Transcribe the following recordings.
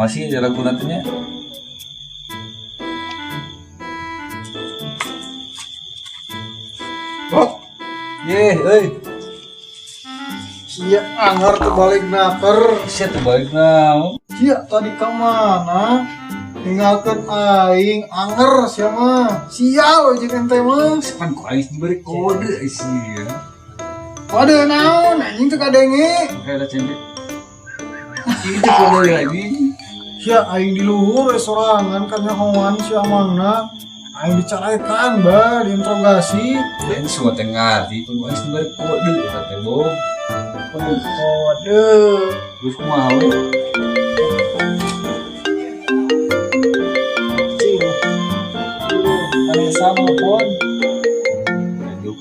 Masih ada lagu nantinya. Oh, Ye, euy. sia anger teu balik naker. Sia teu balik naon. Sia tadi ka mana? Tinggalkeun aing anger sia mah. Sial jeung ente mah. Pan ku aing diberi kode sia. Kode naon anjing teu kadenge. Oke, ada cendek. Itu kode lagi. Sia aing di luhur we sorangan kanyahoan sia mangna. Aing dicarekan bah, diinterogasi. Ini semua teh ngarti, pun aing diberi kode eta teh, Bob. Kode kode. Terus kumaha we? Cing. Vanessa nelfon. Aduh.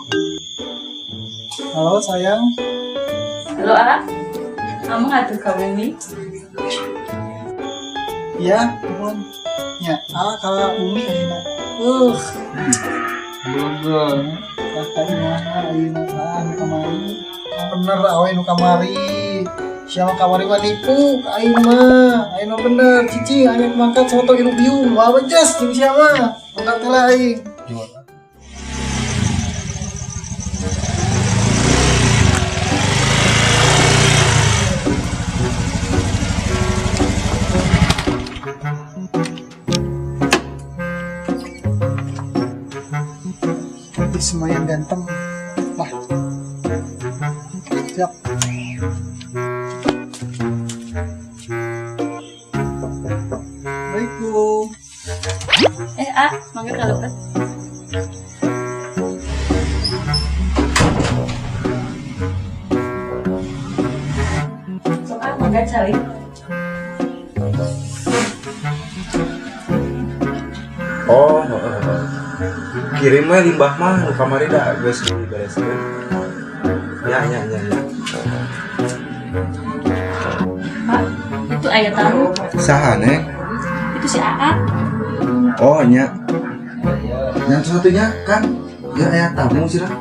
Halo sayang. Halo, A. Kamu ngatur ka bumi? Iya, telepon. Ya, ala ka bumi ayeuna. Belum. Kakak imahna ayeuna ah nu kamari. Bener awe nu kamari. Siapa kamari mah nipu ka aing mah. Aing mah bener cicing aing mangkat soto hirup biung. Wah bejes jeung sia mah. Mangkat teh lah aing. Jual. Tapi semua yang ganteng. Lah. Siap. Assalamualaikum. Eh, A, mangga ka lebet. Sok A, mangga calik. Oh, heeh, heeh. Kirim we limbah mah nu kamari da geus dibereskeun. Ya, ya, ya, ya. Pak, itu aya tamu. Saha, Neng? Itu si AA. Oh, nya. Yang satunya kan ya aya tamu sih lah.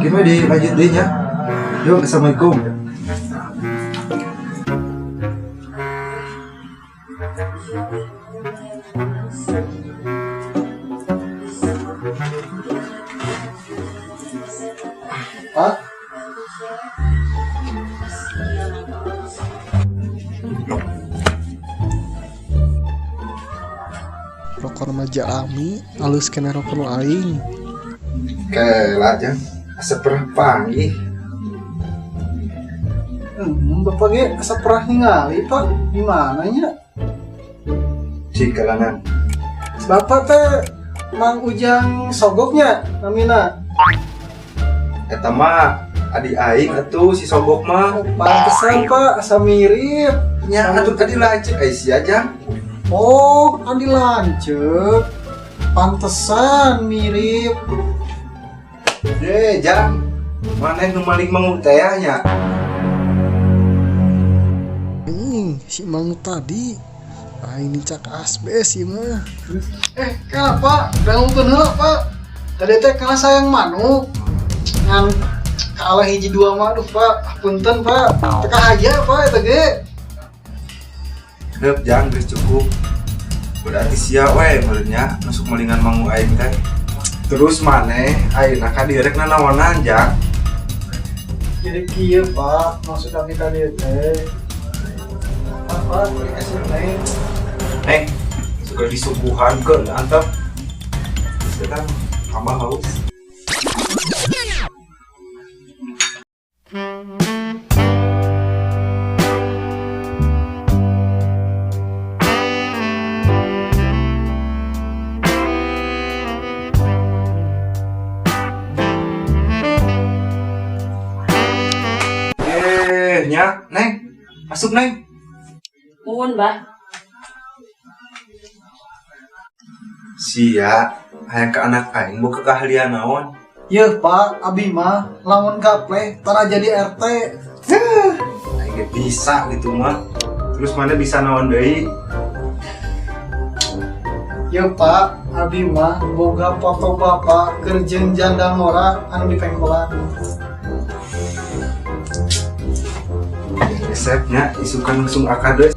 Kirim we dilanjut deui nya. Yuk, assalamualaikum. Pak. Rokok remaja lami alus kena rokok nu aing. Kela jang, asa pernah panggih. Bapak ge asa pernah ningali, Pak. Di mana nya? Cikalanan. Bapak teh Mang Ujang Sogoknya namina. Eta mah adi aing atuh si Sogok mah. Oh, pantesan Pak, asa mirip. Nya atuh adi lanceuk ai sia jang. Oh, adi lanceuk. Pantesan mirip. Deh, jang. Maneh nu maling mangu teh nya? Si Mang tadi aing nincak asbes ieu mah. Kenapa? Dangukeun heula, Pak. Tadi teh kalah sayang manuk. Ngan kalah hiji dua mah aduh, Pak. Punten, Pak. Teu kahaja, Pak, eta ge. Heup jang geus cukup. Berarti sia we meureun nya nusuk malingan mangu aing teh. Terus maneh ayeuna ka dieu rek nanaonan jang? Jadi kieu, Pak, maksud kami tadi teh. Apa, dikasih neng. Neng, suka disuguhan ke antep. Terus kita tambah haus. Nya, Neng. Masuk, Neng. Nuhun, Bah. Sia, hayang ke anak aing boga keahlian naon? Yeuh, Pak, abi mah lamun gapleh tara jadi RT. Aing ge bisa gitu mah. Terus mana bisa naon deui? Yeuh, Pak, abi mah boga foto bapak keur jeung janda ngora anu di pengkolan. Resepnya isukan langsung akad.